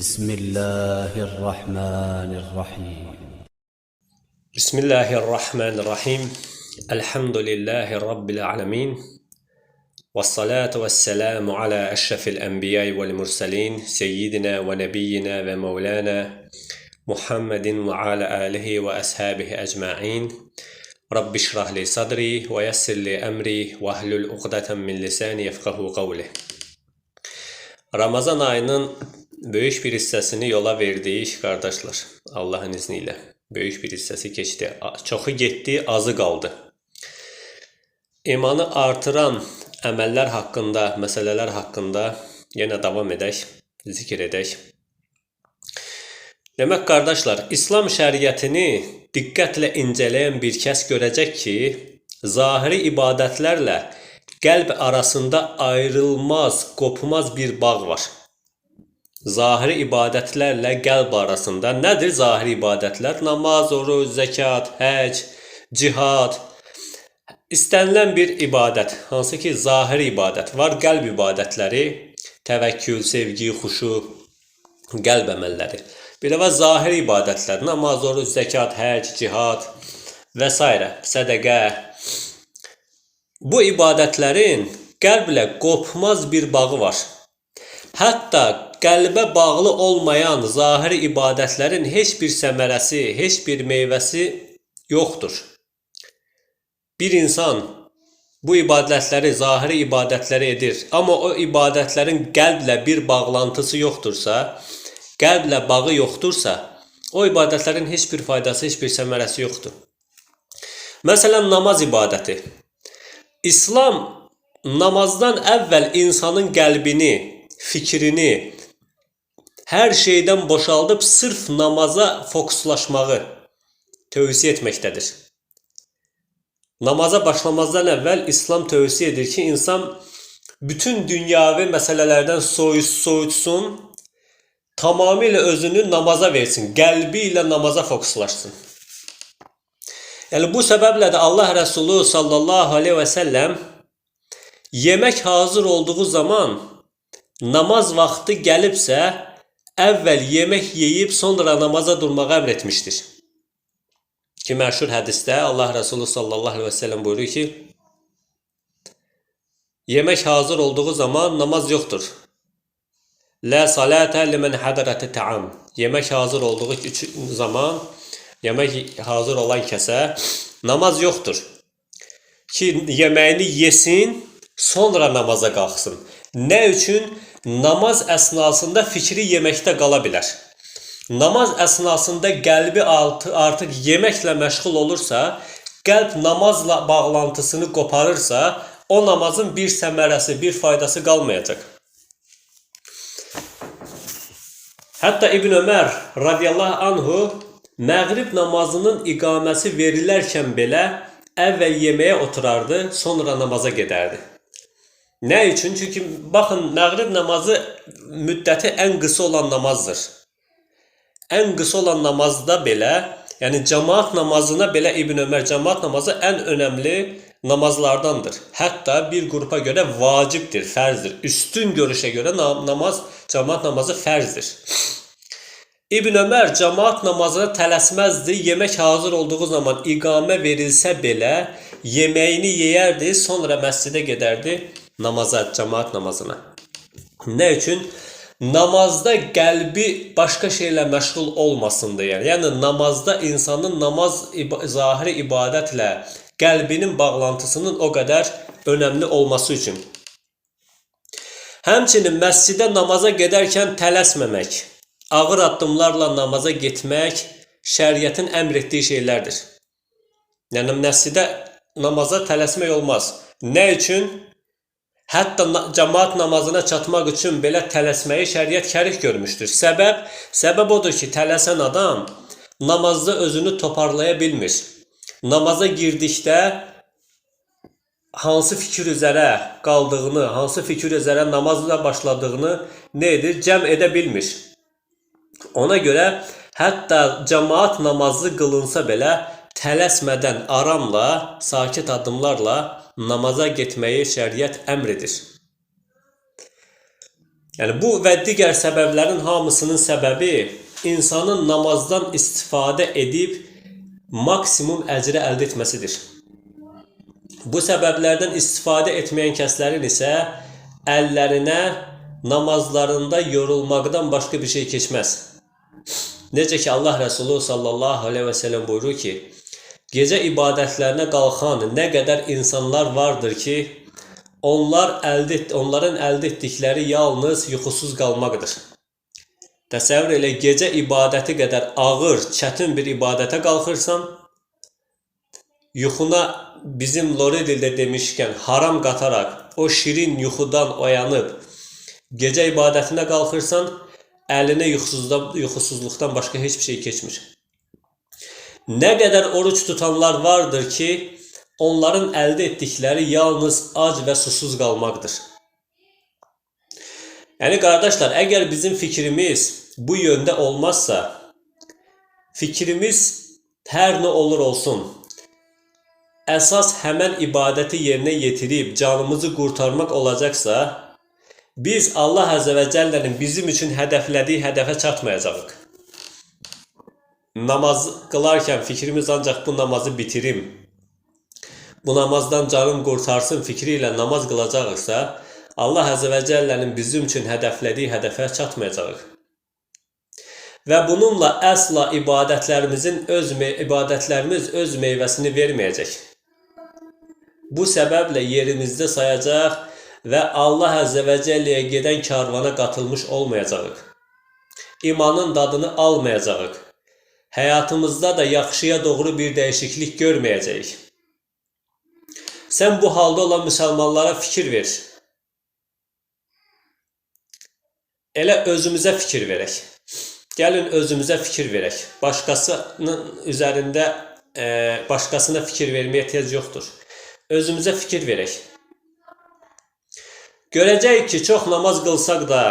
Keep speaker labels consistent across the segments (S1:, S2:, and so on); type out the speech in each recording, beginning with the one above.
S1: بسم الله الرحمن الرحيم.
S2: Bismillahirrahmanirrahim. Elhamdülillahi Rabbil alemin. Vessalatu vesselamu ala eşrefil enbiyai vel murselin. Seyyidina ve nebiyyina ve mevlana Muhammedin ve ala alihi ve ashabihi ecma'in. Rabbi şrah li sadri ve yessir li emri ve ahlul uqdeten min lisani yefkahu kavli. Ramazan ayının böyük bir hissəsini yola verdik qardaşlar. Allahın izni ilə. Böyük bir hissəsi keçdi. Çoxu getdi, azı qaldı. İmanı artıran əməllər haqqında, məsələlər haqqında yenə davam edək, zikr edək. Demək qardaşlar, İslam şəriətini diqqətlə incələyən bir kəs görəcək ki, zahiri ibadətlərlə qəlb arasında ayrılmaz, qopmaz bir bağ var. Zahiri ibadətlərlə qəlb arasında nədir zahiri ibadətlər? Namaz, oruc, zəkat, həcc, cihad. İstənilən bir ibadət, hansı ki zahiri ibadət var, qəlb ibadətləri, təvəkkül, sevgi, xuşu, qəlb əməlləri. Bir də var zahiri ibadətlər, namaz, oruc, zəkat, həcc, cihad və s. sədəqə. Bu ibadətlərin qəlblə qopmaz bir bağı var. Hətta qəlbə bağlı olmayan zahiri ibadətlərin heç bir səmərəsi, heç bir meyvəsi yoxdur. Bir insan bu ibadətləri, zahiri ibadətləri edir, amma o ibadətlərin qəlblə bir bağlantısı yoxdursa, qəlblə bağı yoxdursa, o ibadətlərin heç bir faydası, heç bir səmərəsi yoxdur. Məsələn, namaz ibadəti. İslam namazdan əvvəl insanın qəlbini, fikrini hər şeydən boşaldıb sırf namaza fokuslaşmağı tövsiyə etməkdədir. Namaza başlamazdan əvvəl İslam tövsiyə edir ki, insan bütün dünyavi məsələlərdən soyutsun, tamamilə özünü namaza versin, qəlbi ilə namaza fokuslaşsın. Yəni bu səbəblə də Allah Rəsulu sallallahu aleyhi və səlləm yemək hazır olduğu zaman namaz vaxtı gəlibsə, əvvəl yemək yeyib sonra namaza durmağı əmr etmişdir. Ki məşhur hədisdə Allah Rəsulu sallallahu aleyhi və səlləm buyurur ki, yemək hazır olduğu zaman namaz yoxdur. La salata limen hadarati ta'am. Yemək hazır olduğu zaman, yemək hazır olan kəsə namaz yoxdur. Ki yeməyini yesin, sonra namaza qalxsın. Nə üçün? Namaz əsnasında fikri yeməkdə qala bilər. Namaz əsnasında qəlbi artıq yeməklə məşğul olursa, qəlb namazla bağlantısını qoparırsa, o namazın bir səmərəsi, bir faydası qalmayacaq. Hətta İbn Ömər radiyallahu anhu məğrib namazının iqaməsi verilərkən belə əvvəl yeməyə oturardı, sonra namaza gedərdi. Nə üçün? Çünki baxın, məğrib namazı müddəti ən qısa olan namazdır. Ən qısa olan namazda belə, yəni cemaat namazına belə İbn Ömər cemaat namazı ən önəmli namazlardandır. Hətta bir qrupa görə vacibdir, fərzdir. Üstün görüşə görə namaz, cemaat namazı fərzdir. İbn Ömər cemaat namazına tələsməzdi. Yemək hazır olduğu zaman iqamə verilsə belə yeməyini yeyərdi, sonra məscidə gedərdi namaza, cemaat namazına. Nə üçün? Namazda qəlbi başqa şeylə məşğul olmasın deyə. Yəni namazda insanın namaz zahiri ibadətlə qəlbinin bağlantısının o qədər önəmli olması üçün. Həmçinin məscidə namaza gedərkən tələsməmək, ağır addımlarla namaza getmək şəriətin əmr etdiyi şeylərdir. Yəni məscidə namaza tələsmək olmaz. Nə üçün? Hətta cemaat namazına çatmaq üçün belə tələsməyi şəriət kərih görmüşdür. Səbəb? Səbəb odur ki, tələsən adam namazda özünü toparlaya bilmir. Namaza girdikdə hansı fikir üzərə qaldığını, hansı fikir üzərə namazla başladığını nə edir? Cəm edə bilmir. Ona görə hətta cemaat namazı qılınsa belə tələsmədən, aramla, sakit addımlarla namaza getməyi şəriət əmr edir. Yəni bu və digər səbəblərin hamısının səbəbi insanın namazdan istifadə edib maksimum əcri əldə etməsidir. Bu səbəblərdən istifadə etməyən kəslərin isə əllərinə namazlarında yorulmaqdan başqa bir şey keçməz. Necə ki Allah Resulü sallallahu aleyhi və səlləm buyurur ki, gecə ibadətlərinə qalxan nə qədər insanlar vardır ki, onların əldə etdikləri yalnız yuxusuz qalmaqdır. Təsəvvür elə, gecə ibadəti qədər ağır, çətin bir ibadətə qalxırsan, yuxuna bizim lori dildə demişkən haram qataraq o şirin yuxudan oyanıb gecə ibadətinə qalxırsan, əlinə yuxusuzluqdan başqa heç bir şey keçmir. Nə qədər oruç tutanlar vardır ki, onların əldə etdikləri yalnız ac və susuz qalmaqdır. Yəni qardaşlar, əgər bizim fikrimiz bu yöndə olmazsa, fikrimiz hər nə olur olsun, əsas həmən ibadəti yerinə yetirib canımızı qurtarmaq olacaqsa, biz Allah Əzzə və Cəllənin bizim üçün hədəflədiyi hədəfə çatmayacağıq. Namaz qılarkən fikrimiz ancaq bu namazı bitirim, bu namazdan canım qurtarsın fikri ilə namaz qılacağıqsa, Allah Əzzə və Cəllənin bizim üçün hədəflədiyi hədəfə çatmayacağıq. Və bununla əsla ibadətlərimiz öz meyvəsini verməyəcək. Bu səbəblə yerimizdə sayacaq və Allah Əzzə və Cəlləyə gedən karvana qatılmış olmayacağıq. İmanın dadını almayacağıq. Həyatımızda da yaxşıya doğru bir dəyişiklik görməyəcəyik. Sən bu halda olan müsəlmanlara fikir ver. Elə özümüzə fikir verək. Gəlin özümüzə fikir verək. Başqasının üzərində başqasına fikir verməyə ehtiyac yoxdur. Özümüzə fikir verək. Görəcəyik ki, çox namaz qılsaq da,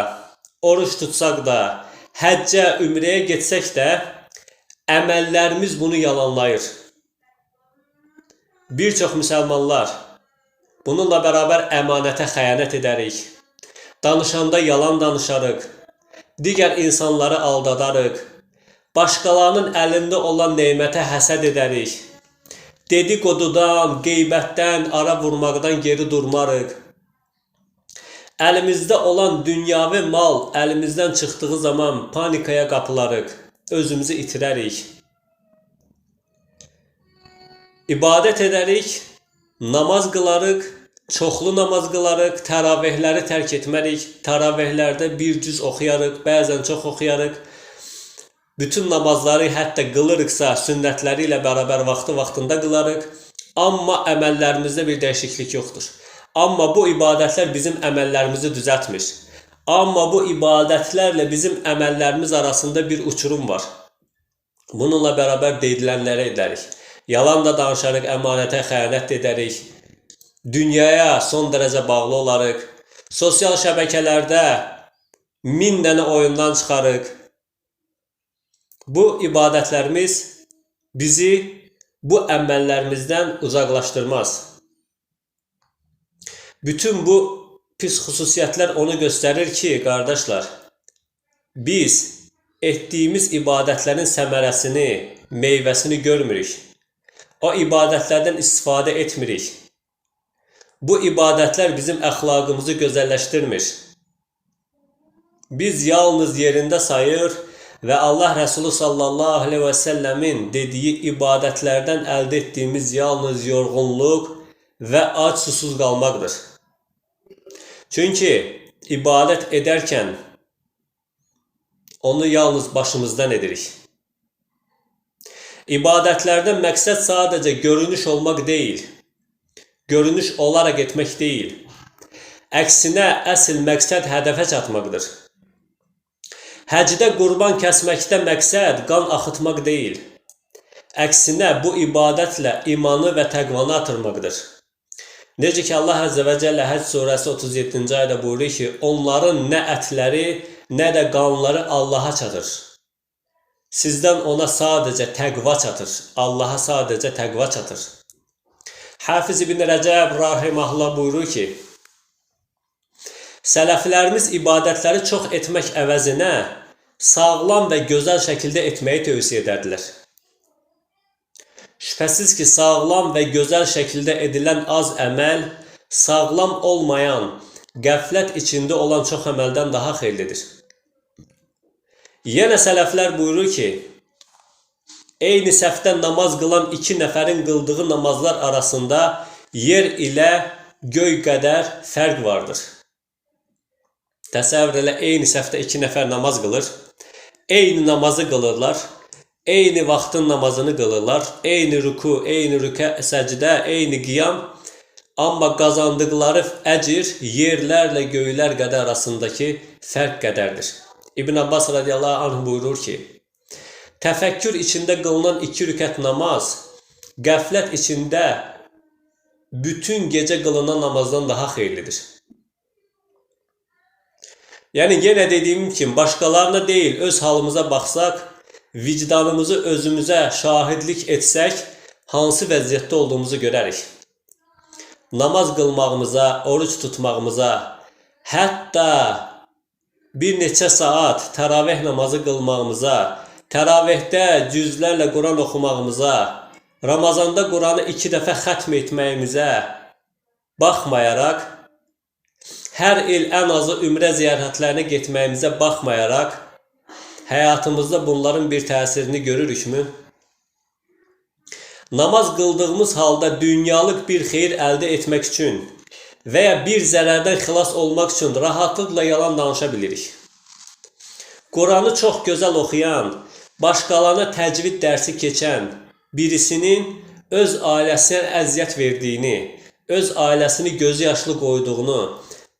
S2: oruç tutsaq da, həccə, ümrəyə getsək də, əməllərimiz bunu yalanlayır. Bir çox müsəlmanlar bununla bərabər əmanətə xəyanət edərik. Danışanda yalan danışarıq, digər insanları aldadarıq, başqalarının əlində olan nemətə həsəd edərik, dedikodudan, qeybətdən, ara vurmaqdan geri durmarıq. Əlimizdə olan dünyavi mal əlimizdən çıxdığı zaman panikaya qapılarıq, özümüzü itirərik. İbadət edərik, namaz qılarıq, çoxlu namaz qılarıq, təravihləri tərk etmərik, təravihlərdə bir cüz oxuyarıq, bəzən çox oxuyarıq. Bütün namazları hətta qılırıqsa, sünnətləri ilə bərabər vaxtı-vaxtında qılarıq. Amma əməllərimizdə bir dəyişiklik yoxdur. Amma bu ibadətlər bizim əməllərimizi düzəltmir. Amma bu ibadətlərlə bizim əməllərimiz arasında bir uçurum var. Bununla bərabər deyilənləri edərik. Yalan da danışarıq, əmanətə xəyanət edərik. Dünyaya son dərəcə bağlı olarıq. Sosial şəbəkələrdə 1000 dənə oyundan çıxarıq. Bu ibadətlərimiz bizi bu əməllərimizdən uzaqlaşdırmaz. Bütün bu pis xüsusiyyətlər onu göstərir ki, qardaşlar, biz etdiyimiz ibadətlərin səmərəsini, meyvəsini görmürük. O ibadətlərdən istifadə etmirik. Bu ibadətlər bizim əxlaqımızı gözəlləşdirmir. Biz yalnız yerində sayır və Allah Resulü sallallahu aleyhi və səlləmin dediyi ibadətlərdən əldə etdiyimiz yalnız yorğunluq və ac susuz qalmaqdır. Çünki ibadət edərkən onu yalnız başımızdan edirik. İbadətlərdən məqsəd sadəcə görünüş olmaq deyil, görünüş olaraq etmək deyil. Əksinə, əsl məqsəd hədəfə çatmaqdır. Həcdə qurban kəsməkdə məqsəd qan axıtmaq deyil. Əksinə, bu ibadətlə imanı və təqvanı artırmaqdır. Necə ki, Allah Əzzə və Cəllə Həcc surəsi 37-ci ayədə buyurur ki, onların nə ətləri, nə də qanları Allaha çatır. Sizdən ona sadəcə təqva çatır. Allaha sadəcə təqva çatır. Hafiz İbn Rəcəb rahiməhullah buyurur ki, Sələflərimiz ibadətləri çox etmək əvəzinə sağlam və gözəl şəkildə etməyi tövsiyə edərdilər. Şübhəsiz ki, sağlam və gözəl şəkildə edilən az əməl, sağlam olmayan, qəflət içində olan çox əməldən daha xeyirlidir. Yenə sələflər buyurur ki, eyni səhvdə namaz qılan iki nəfərin qıldığı namazlar arasında yer ilə göy qədər fərq vardır. Təsəvvür elə, eyni səhvdə iki nəfər namaz qılır, eyni namazı qılırlar, eyni vaxtın namazını qılırlar, eyni rüku, eyni rükə, səcdə, eyni qiyam, amma qazandıqları əcr yerlərlə göylər qədər arasındakı fərq qədərdir. İbn Abbas radiyallahu anh buyurur ki, təfəkkür içində qılınan iki rükət namaz, qəflət içində bütün gecə qılınan namazdan daha xeyirlidir. Yəni, yenə dediyim kimi, başqalarına deyil, öz halımıza baxsaq, vicdanımızı özümüzə şahidlik etsək, hansı vəziyyətdə olduğumuzu görərik. Namaz qılmağımıza, oruc tutmağımıza, hətta bir neçə saat təravih namazı qılmağımıza, təravihdə cüzlərlə Quran oxumağımıza, Ramazanda Quranı 2 dəfə xətm etməyimizə baxmayaraq, hər il ən azı ümrə ziyarətlərinə getməyimizə baxmayaraq, həyatımızda bunların bir təsirini görürükmü? Namaz qıldığımız halda dünyalıq bir xeyir əldə etmək üçün və ya bir zərərdən xilas olmaq üçün rahatlıqla yalan danışa bilirik. Quranı çox gözəl oxuyan, başqalarına təcvid dərsi keçən birisinin öz ailəsinə əziyyət verdiyini, öz ailəsini gözü yaşlı qoyduğunu,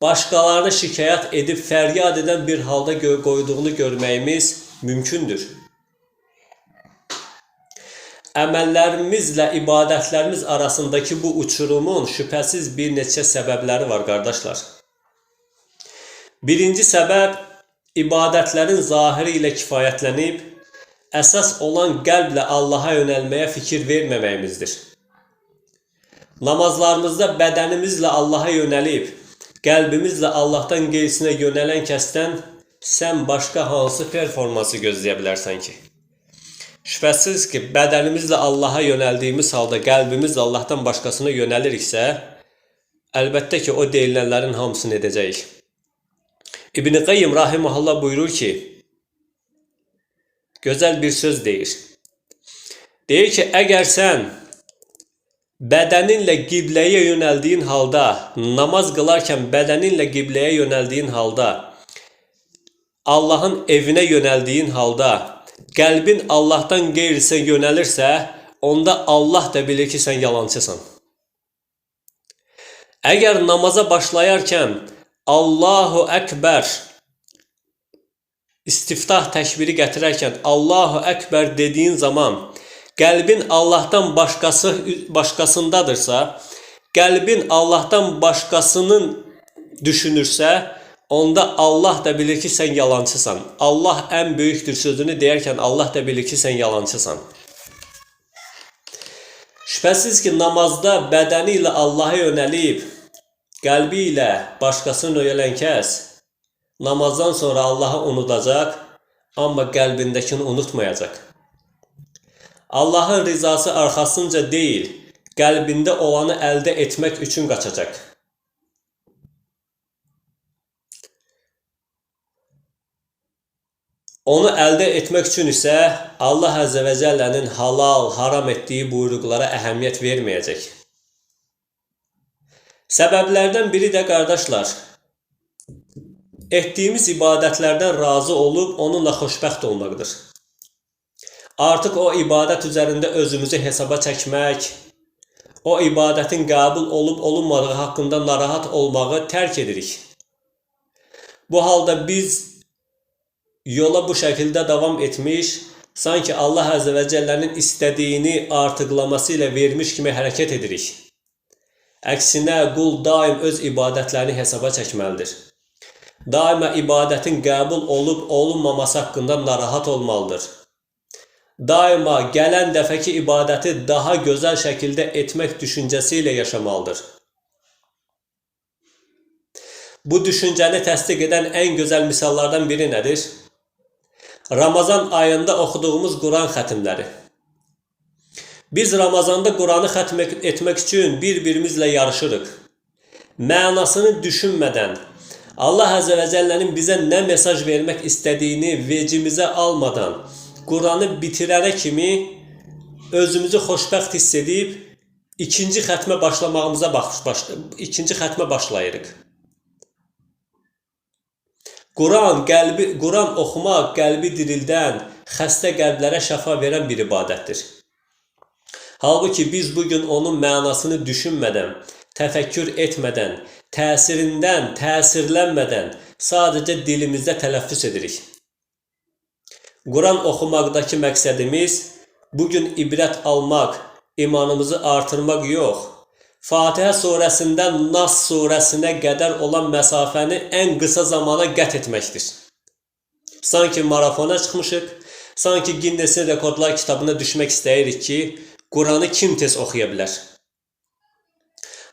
S2: başqalarını şikayət edib fəryad edən bir halda qoyduğunu görməyimiz mümkündür. Əməllərimizlə ibadətlərimiz arasındakı bu uçurumun şübhəsiz bir neçə səbəbləri var qardaşlar. Birinci səbəb, ibadətlərin zahiri ilə kifayətlənib, əsas olan qəlblə Allaha yönəlməyə fikir verməməyimizdir. Namazlarımızda bədənimizlə Allaha yönəlib, qəlbimizlə Allahdan qeyrisinə yönələn kəsdən sən başqa hansı performansı gözləyə bilərsən ki? Şübhəsiz ki, bədənimizlə Allaha yönəldiyimiz halda qəlbimizlə Allahdan başqasına yönəliriksə, əlbəttə ki, o deyilənlərin hamısını edəcəyik. İbn-i Qayyim rahimehullah buyurur ki, gözəl bir söz deyir. Deyir ki, əgər sən bədəninlə qibləyə yönəldiyin halda, namaz qılarkən bədəninlə qibləyə yönəldiyin halda, Allahın evinə yönəldiyin halda, qəlbin Allahdan qeyrisinə yönəlirsə, onda Allah da bilir ki, sən yalancısan. Əgər namaza başlayarkən Allahu Əkbər istiftah təkbiri gətirərkən Allahu Əkbər dediyin zaman qəlbin Allahdan başqasındadırsa, qəlbin Allahdan başqasının düşünürsə, onda Allah da bilir ki, sən yalancısan. Allah ən böyükdür sözünü deyərkən Allah da bilir ki, sən yalancısan. Şübhəsiz ki, namazda bədəni ilə Allaha yönəlib, qəlbi ilə başqasını yönələn kəs namazdan sonra Allahı unudacaq, amma qəlbindəkini unutmayacaq. Allahın rizası arxasınca deyil, qəlbində olanı əldə etmək üçün qaçacaq. Onu əldə etmək üçün isə Allah Əzzə və Cəllənin halal, haram etdiyi buyruqlara əhəmiyyət verməyəcək. Səbəblərdən biri də qardaşlar, etdiyimiz ibadətlərdən razı olub onunla xoşbəxt olmaqdır. Artıq o ibadət üzərində özümüzü hesaba çəkmək, o ibadətin qəbul olub olunmadığı haqqında narahat olmağı tərk edirik. Bu halda biz yola bu şəkildə davam etmiş, sanki Allah Əzzə və Cəllənin istədiyini artıqlaması ilə vermiş kimi hərəkət edirik. Əksinə, qul daim öz ibadətlərini hesaba çəkməlidir. Daima ibadətin qəbul olub olunmaması haqqında narahat olmalıdır. Daima gələn dəfəki ibadəti daha gözəl şəkildə etmək düşüncəsi ilə yaşamalıdır. Bu düşüncəni təsdiq edən ən gözəl misallardan biri nədir? Ramazan ayında oxuduğumuz Quran xətimləri. Biz Ramazanda Quranı xətm etmək üçün bir-birimizlə yarışırıq. Mənasını düşünmədən, Allah Azze və Cəllənin bizə nə mesaj vermək istədiyini vecimizə almadan, Quranı bitirənə kimi özümüzü xoşbəxt hiss edib ikinci xətmə başlamağımıza ikinci xətmə başlayırıq. Quran oxumaq qəlbi dirildən, xəstə qəlblərə şəfa verən bir ibadətdir. Halbuki biz bugün onun mənasını düşünmədən, təfəkkür etmədən, təsirindən təsirlənmədən sadəcə dilimizdə tələffüz edirik. Quran oxumaqdakı məqsədimiz bugün ibrət almaq, imanımızı artırmaq yox, Fatihə surəsindən Nas surəsinə qədər olan məsafəni ən qısa zamana qət etməkdir. Sanki marafona çıxmışıq, sanki Guinness'in rekordlar kitabına düşmək istəyirik ki, Quranı kim tez oxuya bilər?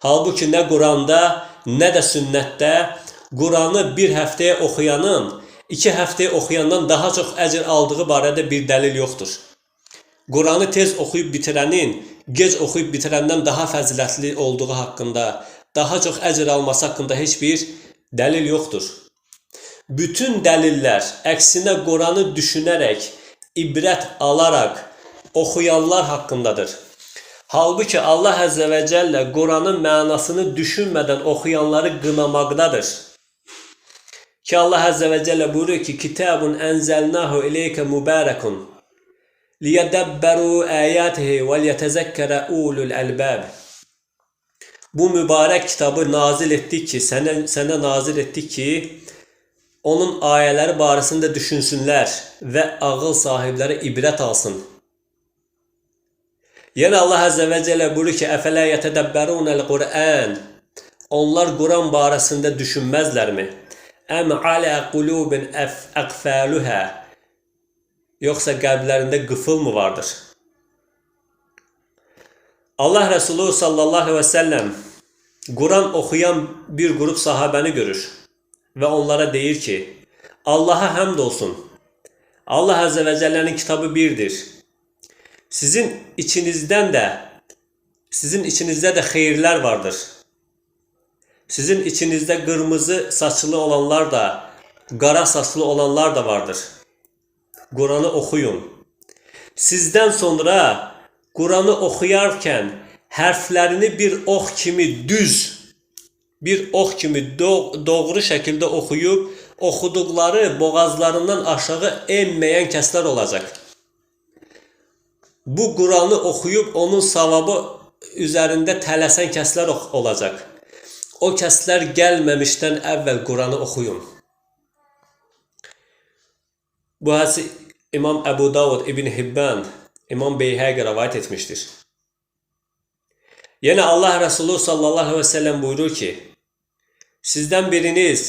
S2: Halbuki nə Quranda, nə də sünnətdə Quranı bir həftəyə oxuyanın, 2 həftəyə oxuyandan daha çox əcr aldığı barədə bir dəlil yoxdur. Quranı tez oxuyub bitirənin, gec oxuyub bitirəndən daha fəzilətli olduğu haqqında, daha çox əcr alması haqqında heç bir dəlil yoxdur. Bütün dəlillər əksinə Quranı düşünərək, ibrət alaraq oxuyanlar haqqındadır. Halbuki Allah Əzzə və Cəllə Quranın mənasını düşünmədən oxuyanları qınamaqdadır. Ki Allah Əzzə və Cəllə buyurur ki, Kitabun ənzəlnahu ileykə mübarəkun liyədəbbəru əyətihi və liyətəzəkkərə ulul əlbəb. Bu mübarək kitabı nazil etdik ki, sənə nazil etdik ki, onun ayələri barəsində düşünsünlər və ağıl sahibləri ibrət alsın. Yenə Allah Əzzə və Cəllə buyurur ki, Əfələ yətədəbbərunəl Qur'an. Onlar Quran barəsində düşünməzlərmi? Əm alə qulubin əqfəluhə. Yoxsa qəlblərində qıfıl mı vardır? Allah Resulü sallallahu aleyhi və səlləm Quran oxuyan bir qrup sahabəni görür və onlara deyir ki, Allaha həmd olsun. Allah Əzzə və Cəllənin kitabı birdir. Sizin içinizdə də xeyirlər vardır. Sizin içinizdə qırmızı saçlı olanlar da, qara saçlı olanlar da vardır. Quranı oxuyun. Sizdən sonra Quranı oxuyarkən hərflərini bir ox kimi düz, bir ox kimi doğru şəkildə oxuyub, oxuduqları boğazlarından aşağı enməyən kəslər olacaq. Bu Quranı oxuyub onun savabı üzərində tələsən kəslər olacaq. O kəslər gəlməmişdən əvvəl Quranı oxuyun. Bu hədisi İmam Əbu Davud, İbn Hibban, İmam Beyhəqi rəvayət etmişdir. Yenə Allah Resulü sallallahu aleyhi və səlləm buyurur ki, sizdən biriniz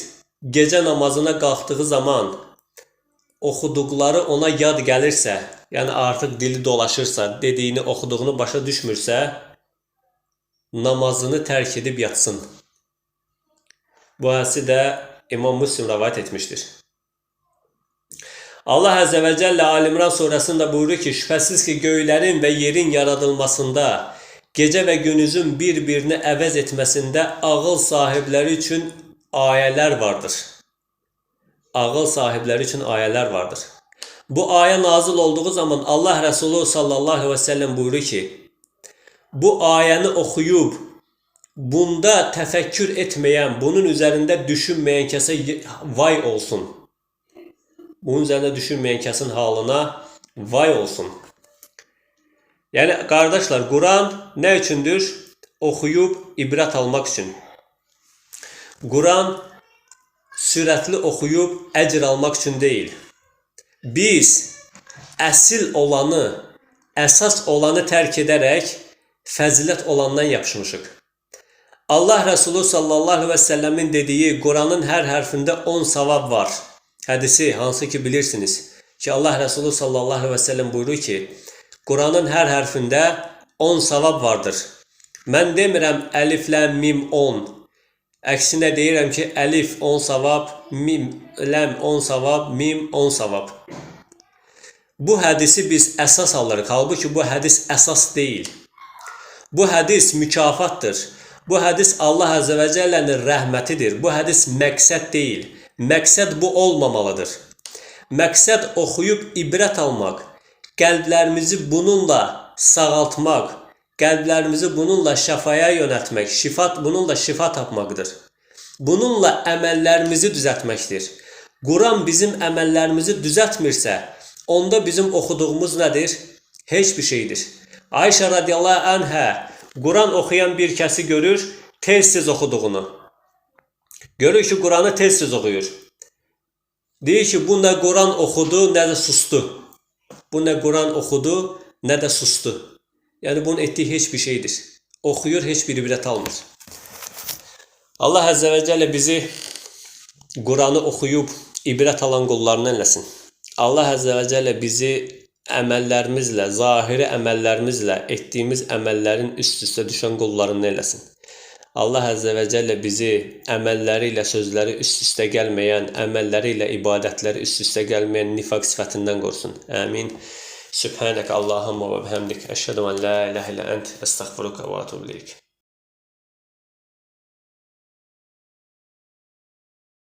S2: gecə namazına qalxdığı zaman oxuduqları ona yad gəlirsə, yəni artıq dili dolaşırsa, dediyini, oxuduğunu başa düşmürsə, namazını tərk edib yatsın. Bu hədisi də İmam Müslim rəvayət etmişdir. Allah Əzzə və Cəllə Ali İmran surəsində buyurur ki, şübhəsiz ki, göylərin və yerin yaradılmasında, gecə və gündüzün bir-birini əvəz etməsində ağıl sahibləri üçün ayələr vardır. Ağıl sahibləri üçün ayələr vardır. Bu ayə nazil olduğu zaman Allah Resulü sallallahu aleyhi və səlləm buyurur ki, bu ayəni oxuyub, bunda təfəkkür etməyən, bunun üzərində düşünməyən kəsə vay olsun. Bunun üzərində düşünməyən kəsin halına vay olsun. Yəni qardaşlar, Quran nə üçündür? Oxuyub ibrət almaq üçün. Quran sürətli oxuyub əcr almaq üçün deyil. Biz əsil olanı, əsas olanı tərk edərək fəzilət olandan yapışmışıq. Allah Resulü sallallahu aleyhi və səlləmin dediyi Quranın hər hərfində 10 savab var. Hədisi hansı ki bilirsiniz ki, Allah Resulü sallallahu aleyhi və səlləm buyurur ki, Quranın hər hərfində 10 savab vardır. Mən demirəm əlif, ləm, mim 10, Əksinə deyirəm ki, əlif 10 savab, mim, ləm 10 savab, mim 10 savab. Bu hədisi biz əsas alırıq. Halbuki bu hədis əsas deyil. Bu hədis mükafatdır. Bu hədis Allah Azze və Cəllənin rəhmətidir. Bu hədis məqsəd deyil. Məqsəd bu olmamalıdır. Məqsəd oxuyub ibrət almaq, qəlblərimizi bununla sağaltmaq, qəlblərimizi bununla şəfaya yönəltmək, bununla şifa tapmaqdır. Bununla əməllərimizi düzəltməkdir. Quran bizim əməllərimizi düzəltmirsə, onda bizim oxuduğumuz nədir? Heç bir şeydir. Ayşə radiyallahu anhə Quran oxuyan bir kəsi görür, tez-tez oxuduğunu. Görür ki, Quranı tez-tez oxuyur. Deyir ki, bu nə Quran oxudu, nə də sustu. Bu nə Quran oxudu, nə də sustu. Yəni bunun etdiyi heç bir şeydir. Oxuyur, heç bir ibrət almır. Allah Əzzə və Cəllə bizi Quranı oxuyub ibrət alan qullarından eləsin. Allah Əzzə və Cəllə bizi əməllərimizlə, zahiri əməllərimizlə etdiyimiz əməllərin üst-üstə düşən qullarından eləsin. Allah Əzzə və Cəllə bizi əməlləri ilə sözləri üst-üstə gəlməyən, əməlləri ilə ibadətləri üst-üstə gəlməyən nifaq sifətindən qorusun. Amin. Sübhanək Allahumma və bihamdik. Əşhədu en la ilahe illə ent. Əstəğfiruka və etûbü ileyk.